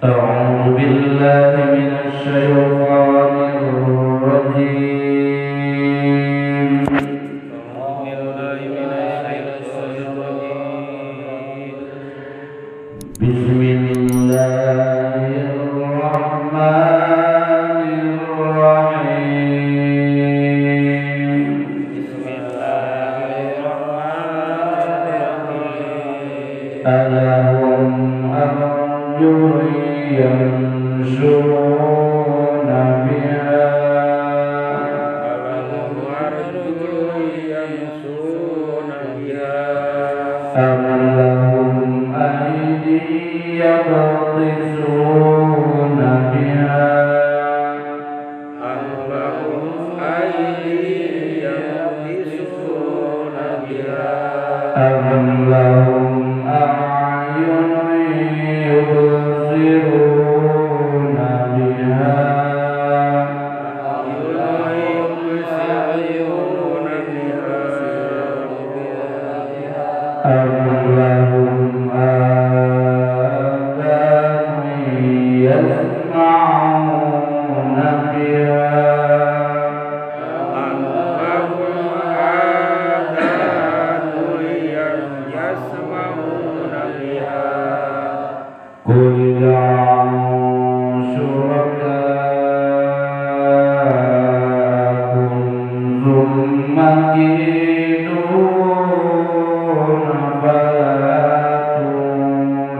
أعوذ بالله من الشيطان الرجيم. بسم الله الرحمن الرحيم. بسم الله الرحمن الرحيم. ألهم أرجل يمشون بها ألهم أرجل يمشون بها أم لهم أيدي يبطشون بها أم لهم أيدي يبطشون بها أم لهم أعين يبصرون بها يبصرون بها أم لهم آذان يسمعون بها أم لهم آذان يسمعون بها. قل ادعوا شركاءكم ثم كيدون فلا تنظرون.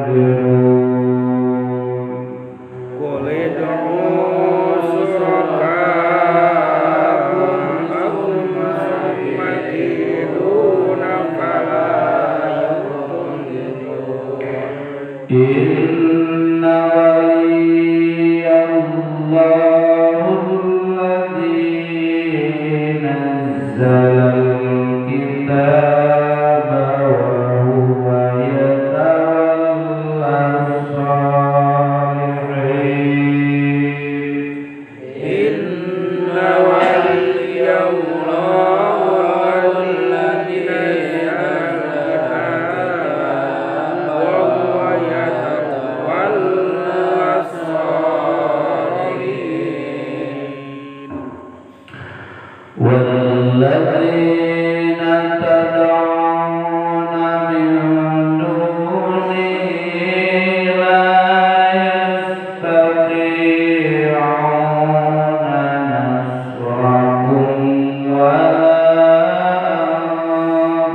قل ادعوا شركاءكم ثم كيدون فلا تنظرون. إن ولي الله الذي نزل الكتاب وهو يتولى الصالحين. إن ولي الله الذي نزل الكتاب وهو يتولى الصالحين. والذين تدعون من دونه لا يستطيعون نصركم ولا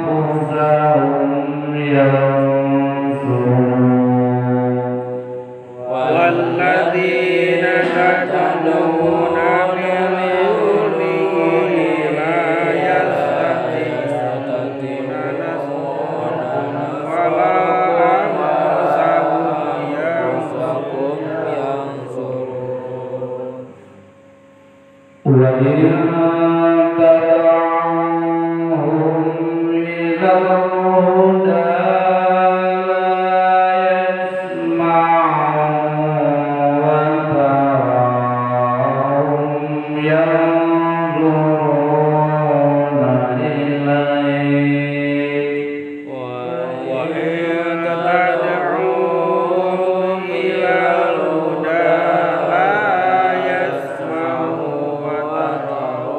أنفسهم ينصرون. والذين تدعون من دونه لا يستطيعون نصركم ولا أنفسهم ينصرون. وإن تدعوهم إلى الهدى لا يسمعوا وتراهم ينظرون إليك وإن تدعوهم إلى الهدى لا يسمعوا وتراهم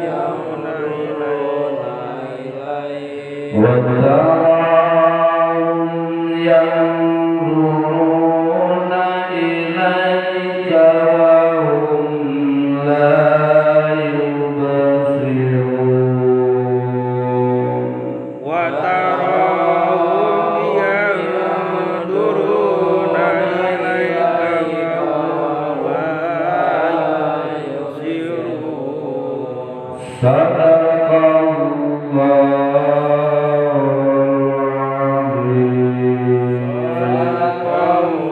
ينظرون إليك وتراهم ينظرون إليك وهم لا يبصرون. وتراهم ينظرون إليك وهم لا يبصرون. صدق الله العظيم. صدق الله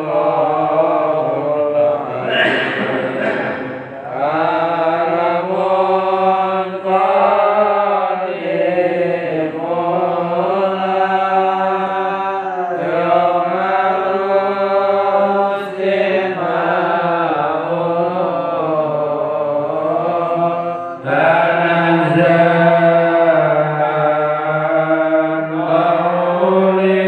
العظيم. كرم قديم يوم تنزل قولي.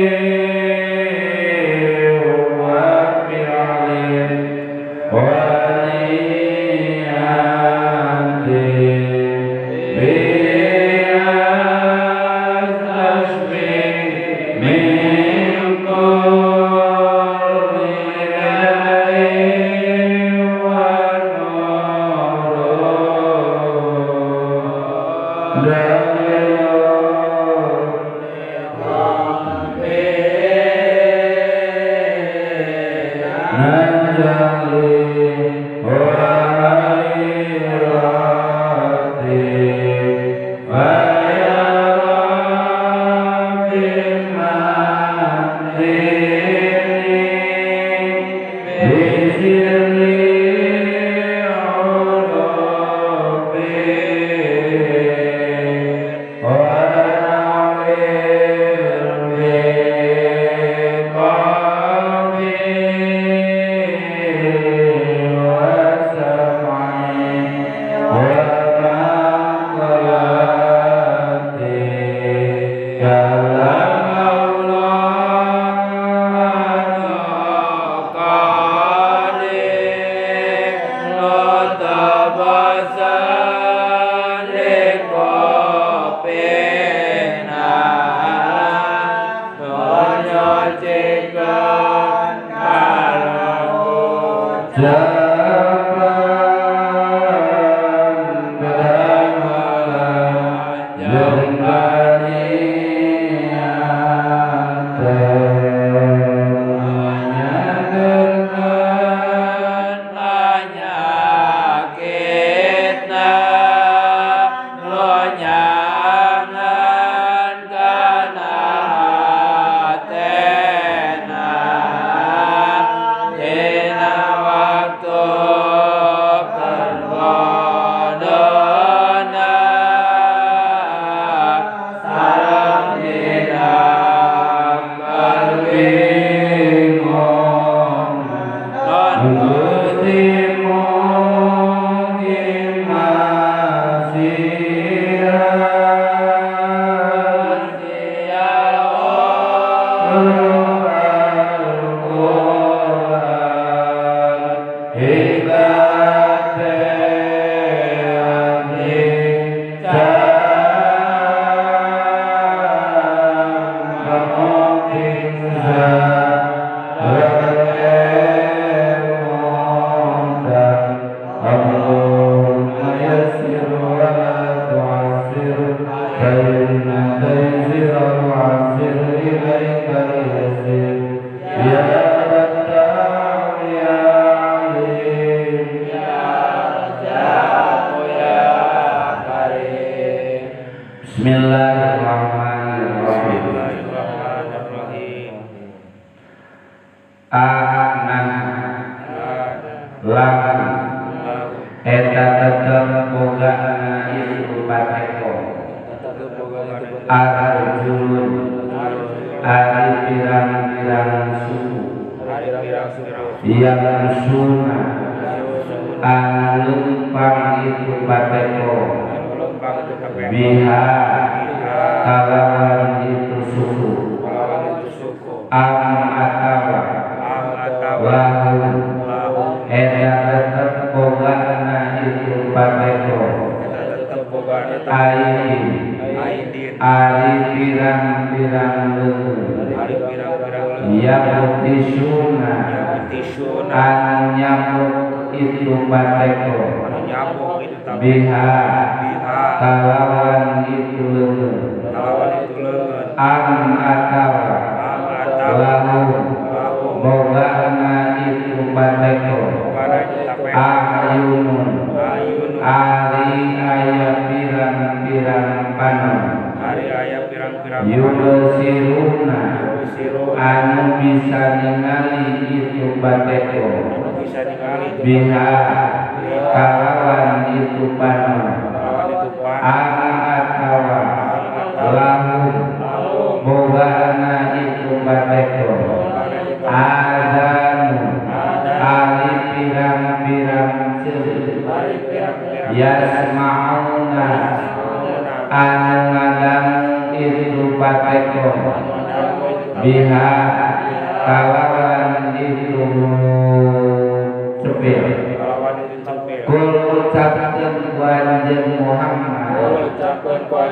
Kul ucapkeun ku anjeun Muhammad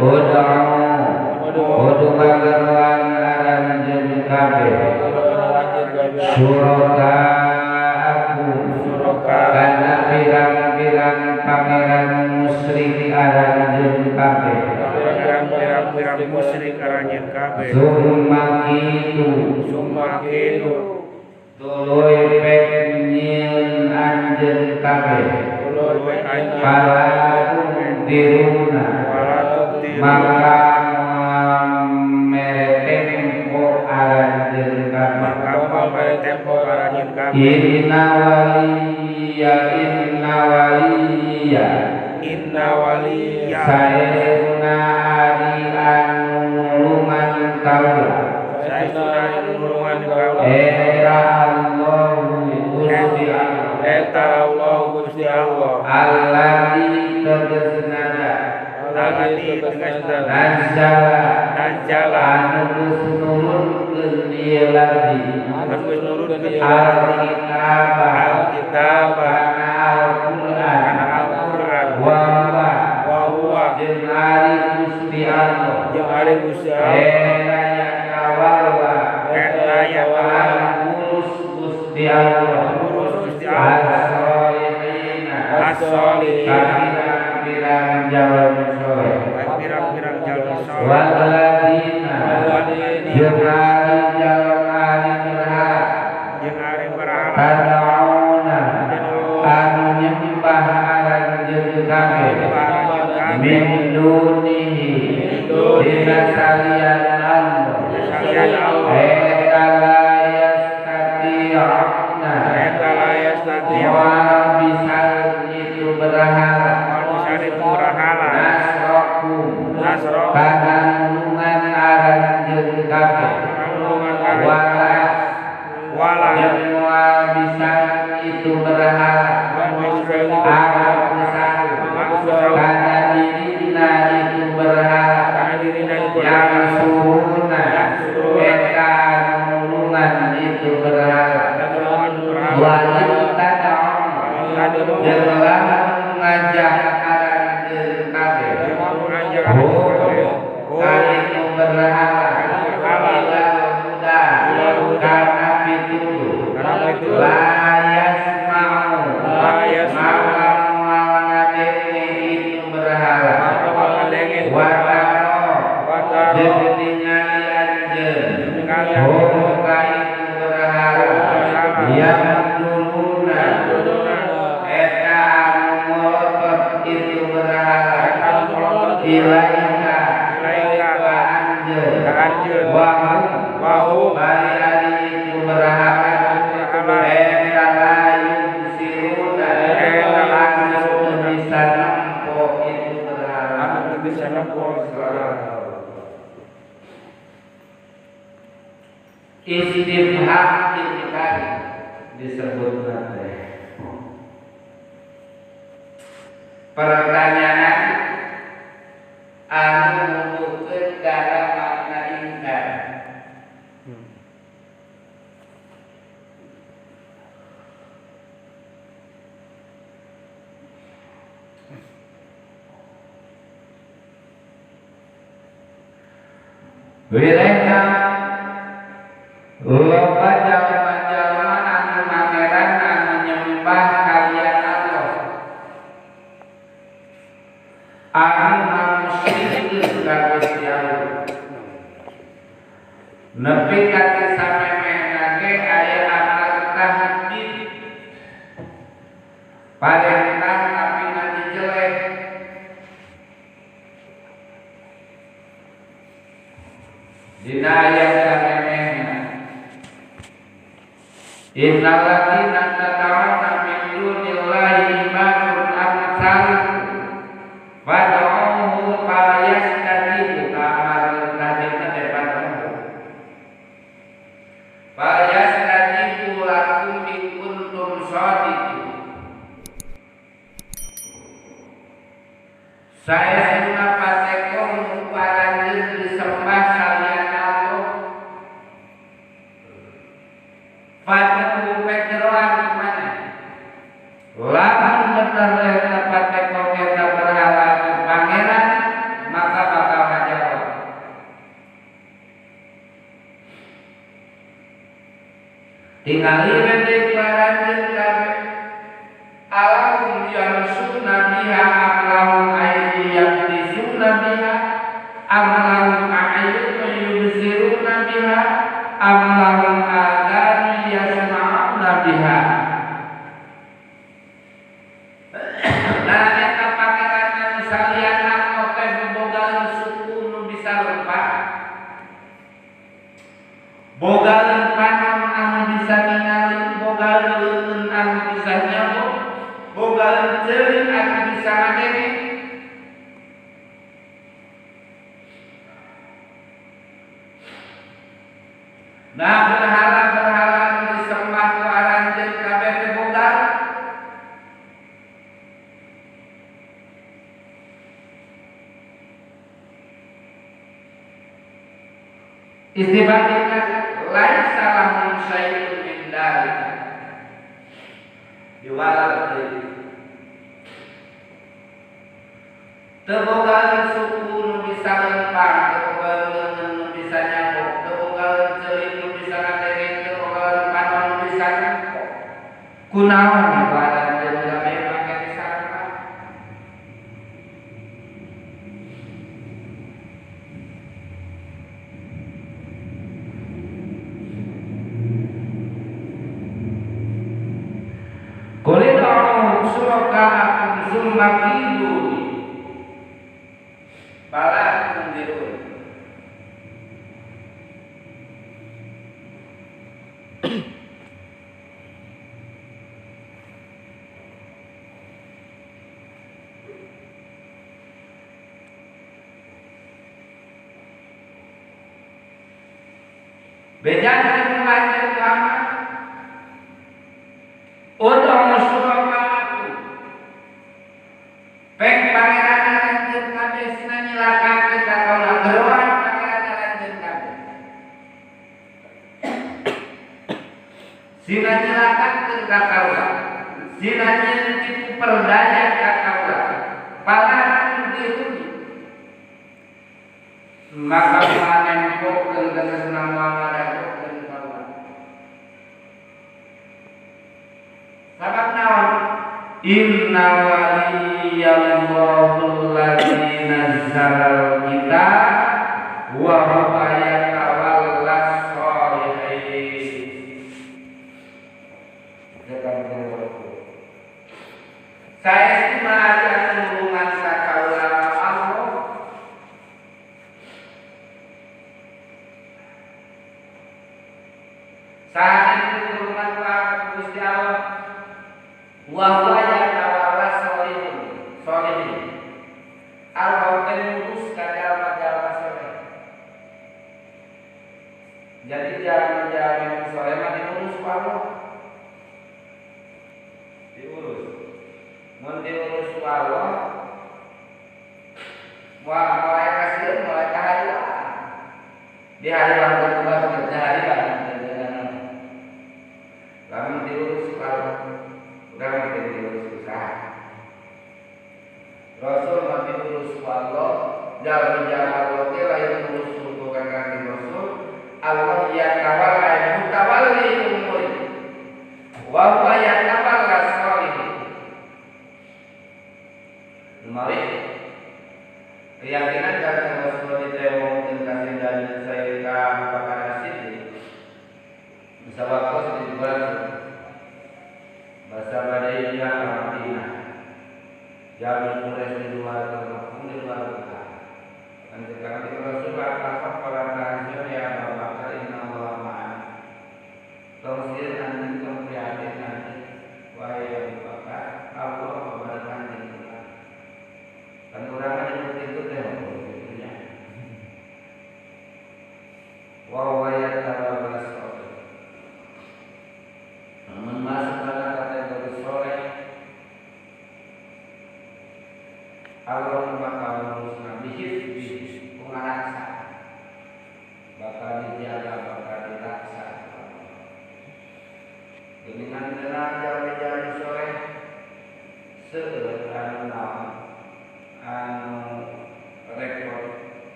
Ud'u kudu ngageroan aranjeun kabeh syurakaakum kana pirang-pirang pangeran musyrik aranjeun kabeh pirang-pirang musyrik aranjeun kabeh summa kitu tuluy pek nyieun anjeun kabeh fala tundiruna maka mere tempo aranjeun kabeh Inna waliya saestuna ari anu nulungan kaula eta Allahu Gusti Allah eta Allah Gusti Allah alladzi tegasna nazzala anu geus nurunkeun ieu ladzi Alkitab kana Al-Qur'an wa huwa jeung ari Gusti Allah eta yatawalla ngurus Gusti Allah as-solihina pirang-pirang jalma soleh walladzina jeung ari jalma ari berhala tad'una anu nyembah aranjeun kabeh min dunihi dina salian Allah eta la yastati'una moal bisa itu berhala nasrokum kana nulungan aranjeun kabeh wala jeung moal bisa itu berhala kana dirina itu berhala yang suhuna eta nulungan itu berhala walin tad'un jeung lamun ngajak aranjeun kabeh ka itu berhala ilal huda kana pituduh la yasma'u maka moal ngadenge itu berhala wataro jeung ningali anjeun hum ka itu berhala yamduluna eta anu molotot itu berhala ilaika ka anjeun wa hum bari ari itu berhala eta la yubsiruna anu teu bisa nempo itu berhala. Istifham ingkari disebut teh pertanyaan anu nuduhkeun kana makna ingkar. Wirehna loba jalma-jalma anu mangeran anu nyembah kalian Allah anu ngamusyrikeun ka Gusti Allah nepi ka ti samemehna ge aya amar tahdid parentah tapi nanti jelek. Dina ayat samemehna innal ladzina tad'una min dunillahi ibadun amsalukum fad'uuhum falyastajibu amar tahdidna teh fad'uuhum falyastajibu lakum in kuntum shadiqin. Saestuna patekoh nu paranjeun disembah salian Allah fad'u pegeroan maneh lamun bener Tingali we paranjeun kabeh alahum yamsuna biha am lahum aydin yabtisuna biha am lahum a'yunun yubsiruna biha am lahum adhanun yasma'una biha. Nah eta pangeran anu salian Allah teh bogaeun suku nu bisa lempar, bogaeun panon anu bisa ningali, bogaeun leueun anu bisa nyambung, bogaeun ceurik anu bisa ngadenge. Nah berhala-berhala anu disembah ku aranjeun kabeh teh bogaeun. Istibadina laisa lahum syai'un min dzalika. Diwalar deui. Teu bogaeun suku nu bisa lempar, teu bogaeun leungeun nu bisa nyambung, teu bogaeun ceurik nu bisa ngadenge, teu bogaeun panon nu bisa nempo. Kunaon dibaranjeun kabeh make disarpa? Qul ud'u syuraka'akum tsumma kiduni fala tunzirun. Bejakeun lanjut Muhammad ud'u syuraka'akum pek pangeran aranjeun kabeh sina nyilakakeun ka kaula geroan pangeran aranjeun kabeh sina nyilakakeun ka kaula sina nyieun tipu perdaya ka kaula pala diruni maka panempokeun tegasna moal ngadagokeun kaula. Sabab naon? Inna waliyallahu allazi nazzalal kitab wa huwa yatawallas sholihin. Saestu mah aya nulungan ka kaula Allah. Saha nulungan ka Gusti Allah wa huwa yatawalla sholihin. Sholihin. Allah teh ngurus ka jalma-jalma soleh. Jadi jalma-jalma soleh mah diurus ku Allah. Diurus. Mun diurus ku Allah, moal mulai kasieun, mulai kahariwang. Di hariwang bertugas kerja hariwang. Lamun diurus ku Allah, urang teh diurus usaha. Rasul mah diurus ku Allah, jalma-jalma Allah teh lain ngurus ka Kanjeng Rasul. Allah yatawalla mutawalli umuri wa huwa yatawalla sholihin. Mari keyakinan Kanjeng Rasul ditewongkeun ka Sayyidina Sayyidina Abu Bakar As-Siddiq bisa waktu dijual bahasa Madinah ke Madinah. Jalur Quraisy di luar kampung, di luar kota. Kanjeng Rasul atas para tahajud ya Abu Bakar inna Allah ma'ana. Tong sieun anjeun tong prihatin anjeun wahai Abu Bakar, Allah babarengan jeung urang. Kan urang mah nyebut kitu teh.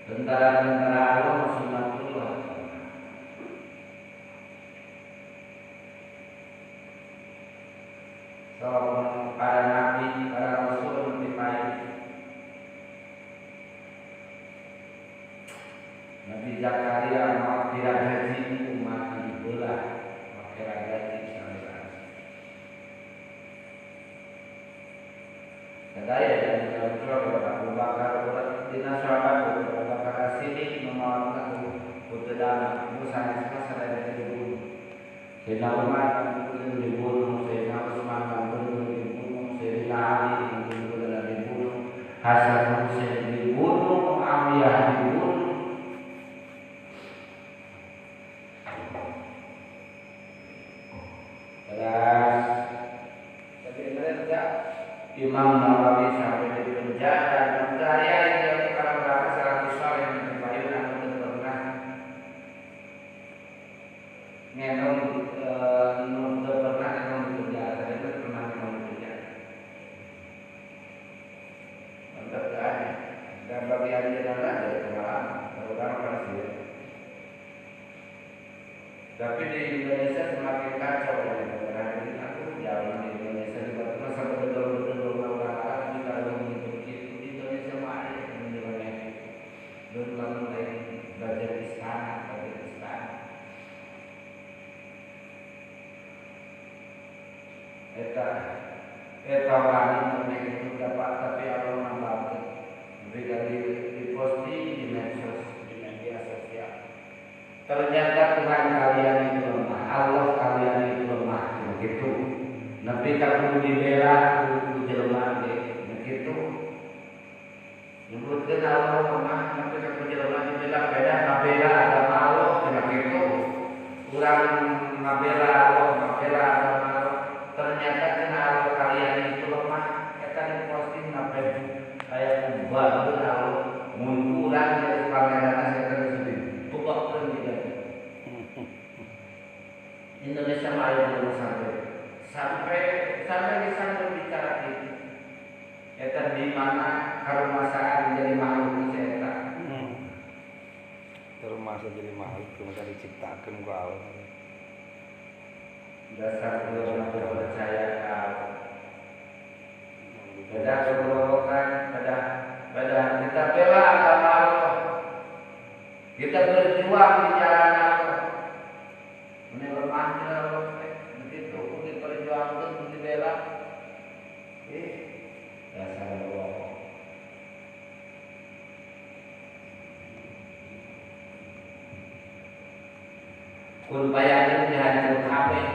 Tentara-tentara Allah sunnatullah. So para nabi, para rasul dipayu. Nabi Zakaria mau diragaji umat dibelah, pakai ragaji sampai. Kadaya dan dalam surah Abu Bakar dina sahabat Abu Bakar As-Siddiq memaafkan putra Musa sadaya dibunuh. Sayyidina Umar dibunuh, Sayyidina Utsman dibunuh, Sayyidina Ali dibunuh, Hasan Husain dibunuh, Muawiyah dibunuh. Terus tapi mereka Imam Nawawi sampai di penjara dan saya yang para berapa 100 yang dibayar aku pernah ngenong pernah ngenong di penjara, saya itu pernah ngenong di penjara. Mantap kan? Dan bagi ajaran aja pengalaman, terutama pada sih. Tapi di Indonesia semakin kacau ya. Karena aku jauh di Indonesia juga pernah sampai betul-betul orang Arab juga menyebut itu di Indonesia mah ada yang menyeleneh. Belum mulai belajar istana, belajar istana. Eta wani mereka itu dapat tapi Allah membantu. Berikan diposting di medsos, di media sosial. Ternyata Tuhan kalian itu lemah, Allah kalian itu lemah, begitu. Nabi kamu dibela, kudu jelema ge, begitu. Nyebutkeun Allah lemah, nabi kamu jelema dibela, beda ngabela agama Allah, begitu. Urang ngabela Allah, ngabela agama Allah. Ternyata kena Allah kalian itu lemah, eta diposting na Facebook. Aya kubageun Allah, mun urang jadi pangeran saya terus dibukakeun di Indonesia mah ayo belum sampai bisa berbicara gitu. Eta di mana karumasaan jadi makhluk eta. Termasuk jadi makhluk masa diciptakan ku Allah. Dasar belum percaya ka Allah. Beda kegerobokan, beda kita bela agama Allah. Kita berjuang di jalan Allah. Ini lemahnya Allah, begitu diperjuangkan, dibela. Dasar Allah. Kun bayangin dihancur kabeh.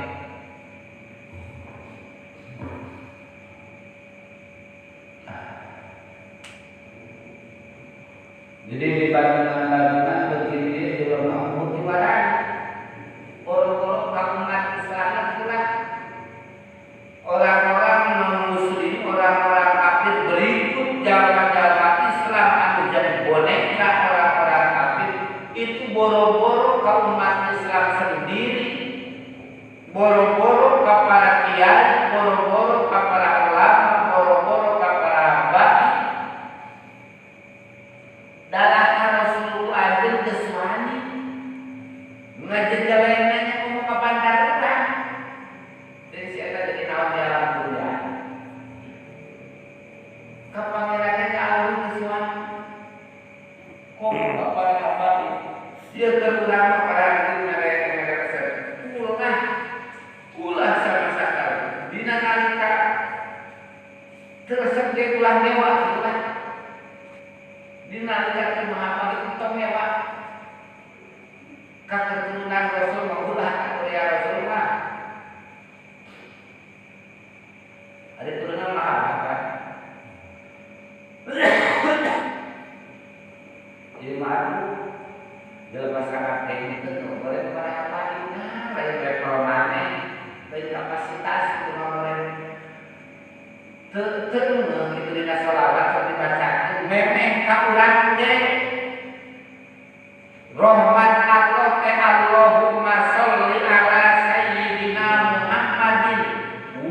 Jadi di bandingan-bandingan begini di lemah mutiwaran. Orang-orang umat Islam itulah orang-orang non-muslim, orang-orang kafir berikut jalan-jalan Islam atau jadi boneka orang-orang kafir itu boro-boro ke umat Islam sendiri, boro-boro ke para kiai, boro-boro ke para ulama, boro-boro ke para habaib. Dalam Rasul aja kesuani ngajejalannya ngomong ke pantaran. Jadi si eta jadi naon di alam dunia. Kapangerannya ke alun kesuani. Ngomong ke para habaib. Dia terutama para ahli mereka resep. Ulah sama sekali. Dina nalika teresep ge ulah mewah gitu kan. Dina nalika teu maha itu mewah. Keturunan Rasul maulah ya Rasul mah. Ada turunan maha kan. Jadi malu dalam masyarakat ini tentu boleh para apa nah lain level mana lain kapasitas itu boleh teu gitu dina sholawat sok dibacakeun memeh ka urang ge rahmat Allah teh Allahumma sholli ala sayyidina Muhammadin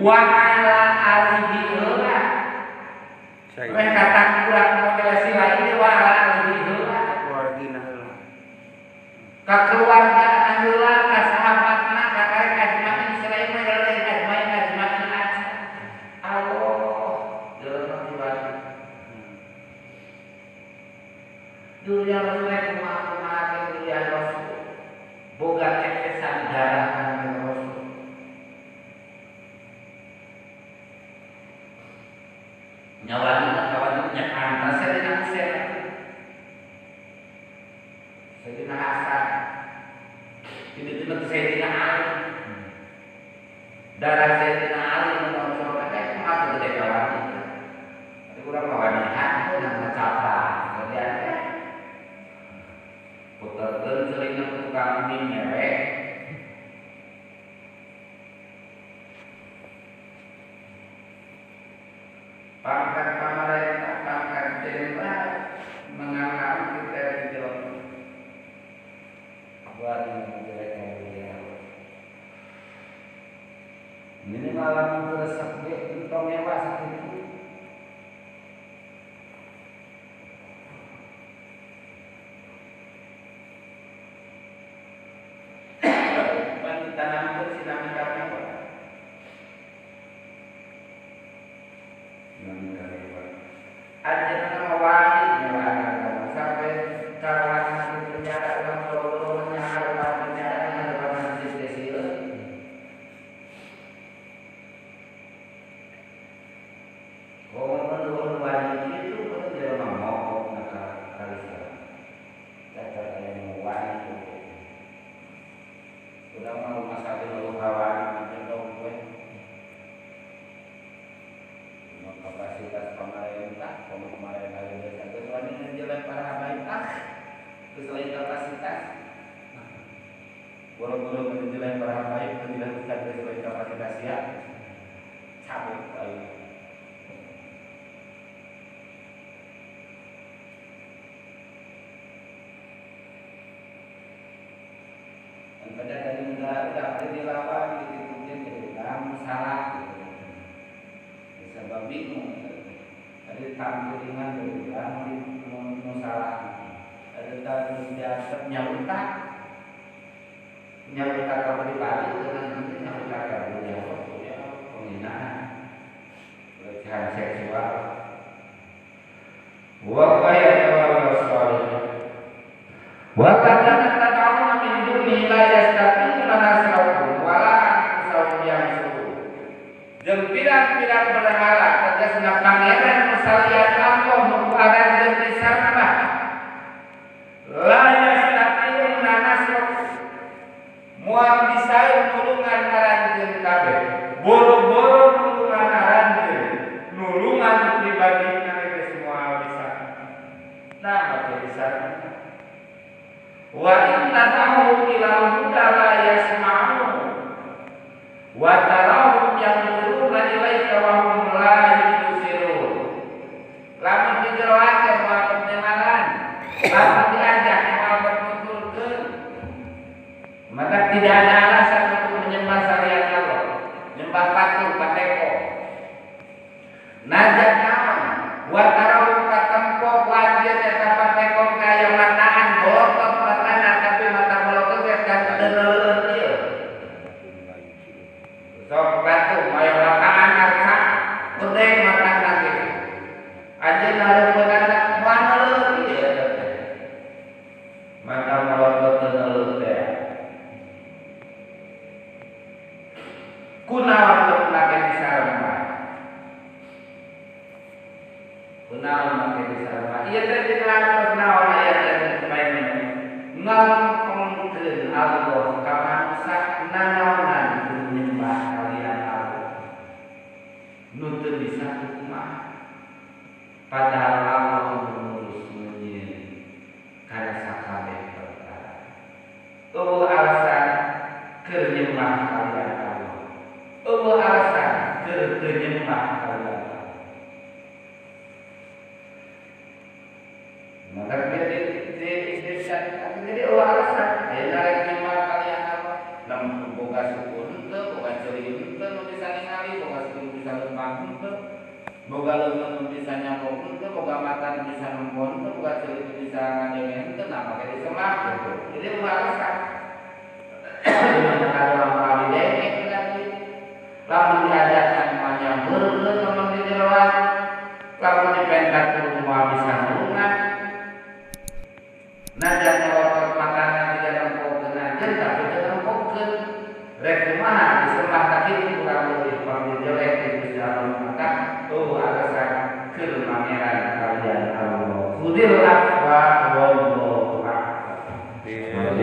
wa ala alihi heula. Meh kata kurang model sila ini wa ala alihi heula. Darah Sayyidina Ali menonjolkan teh kumaha gede kawan itu. Tapi urang mah wanihan teh ngecapra. Kemudian teh puterkeun ceulingna ku tukang mie mewek. Pangkat pamarentah, pangkat jenderal mengalami kita di jelek. Buat jelek yang minimal lamun resep ge entong nyewa sakitu. Pan ditanamkeun sinami kami. Ajeuna mah wani nyewa agama sampai kawan di penjara urang boro-boro nya penjara ngadepan masjid teh sieun. Komo nuhun wani kitu kudu jelema mogok na ka Islam. Cacat aya nu wani kitu. Urang mah rumah sakit nu kawani jendong we. Kapasitas pemerintah, kalau kemarin lagi biasa kecuali ngejelek para habaib ah, selain kapasitas, boro-boro ngejelek para habaib tidak bisa selain kapasitas ya, cabut ayo. Dan pada dari negara udah ada dilawan gitu jadi udah salah gitu. Sebab bingung, ada tanggulingan dari orang di salah, ada tanggung jawab nyaruta, nyaruta ke pribadi dengan nanti nyaruta ke ya penghinaan, pelecehan seksual. Wa qaya wa wa kadana tad'una min dunihi la yastati'una nasrakum wa la anfusahum yansurun. Jeung pirang-pirang berhala tegasna pangeran nu salian Allah nu ku aranjeun disarembah la yastati'una nasrak moal bisa nulungan aranjeun kabeh boro-boro nulungan aranjeun nulungan pribadi geus moal bisa nah make bisa wa inna ta'u ila huda la yasma'u wa tarahum yanzuruna ilaika wa hum la yubsirun. Lamun dijeroan moal pendengaran, lamun diajak moal bertuturkeun. Maka tidak ada alasan untuk menyembah salian Allah, nyembah patung pateko. Najak naon? Wa tarahum katempo ku anjeun eta pateko kaya mataan bolotot matana tapi mata bolotot eta teu ieu. Sok batu maya mataan arca gede mataan lagi anjeun hareupeun anak moal leuwih ieu teh mata melotot teu leuwih teh kunaon teu make disarembah kunaon make disarembah ieu teh dina atos naon aya teh main ngomongkeun Allah ka manusa nanaonan nyembah kalian Allah nu teu bisa kumaha padahal Allah mengurus menyieun kana sakabeh perkara eueuh alasan keur nyembah kalian Allah eueuh alasan keur teu nyembah kalian Allah maka jadi eueuh alasan ayeuna rek nyembah kalian Allah lamun boga suku henteu boga ceuli henteu nu bisa ningali boga suku nu bisa lempang henteu boga leungeun nu bisa nyambung henteu boga mata nu bisa nempo henteu boga ceuli nu bisa ngadenge henteu nah make disembah gitu jadi eueuh alasan dimana kalau moal didenge berarti lamun diajarkan moal nyampeurkeun lamun dijeroan lamun dipentak kudu moal bisa nulungan najan melotot matana tidak nempokeun anjeun tapi teu nempokeun rek kumaha disembah ka kitu kurang leuwih pangjelek di Gusti Allah maka eueuh alasan keur pangeran kalian Allah khudil afwa wallahu a'lam.